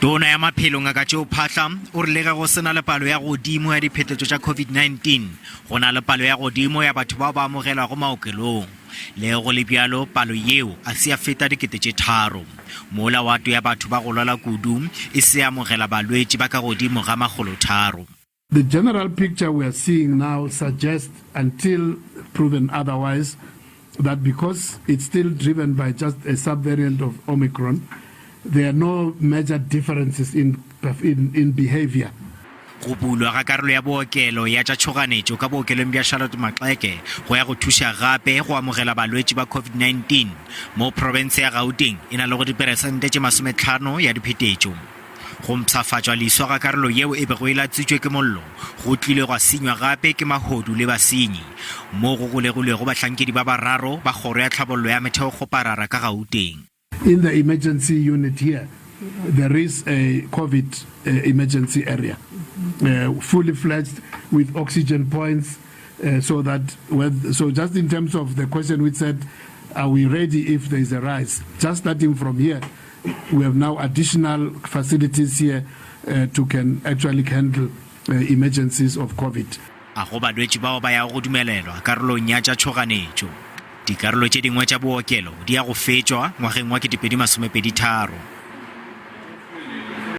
Tona ya Maphelo Ngaka Joe Phaahla o re le ge go se na le palo ya godimo ya diphetetšo tša COVID-19, go na le palo ya godimo ya batho bao ba amogelwago maokelong. Le ge go le bjalo, palo yeo a se ya feta 3000. Mola wato ya batho ba go lwala kudu e se ya amogela balwetši ba ka godimo ga 300. The general picture we are seeing now suggests, until proven otherwise, that because it's still driven by just a subvariant of Omicron, there are no major differences in, in, in behavior. Go bulwa ga karolo ya bookelo ya tša tšhoganetšo ka bookelong bja Charlotte Maxeke go ya go thuša gape go amogela balwetši ba COVID-19 mo profense ya Gauteng e na lego diperesente tše 50 ya diphetetšo. Go mpshafatšwa leswa ga karolo yeo e bego e latswitšwe ke mollo go tlile gwa senywa gape ke mahodu le basenyi, moo go golegilwego bahlankedi ba bararo ba Kgoro ya Tlhabollo ya Metheokgoparara ka Gauteng. In the emergency unit here, there is a Covid emergency area, fully fledged with oxygen points, so that so just in terms of the question which said, are we ready if there is a rise? Just starting from here, we have now additional facilities here to can actually handle emergencies of Covid. A go balwetši bao ba yago go dumelelwa karolong ya tša tšhoganetšo. Dikarolo tše dingwe tša bookelo di ya go fetšwa ngwageng wa 2023.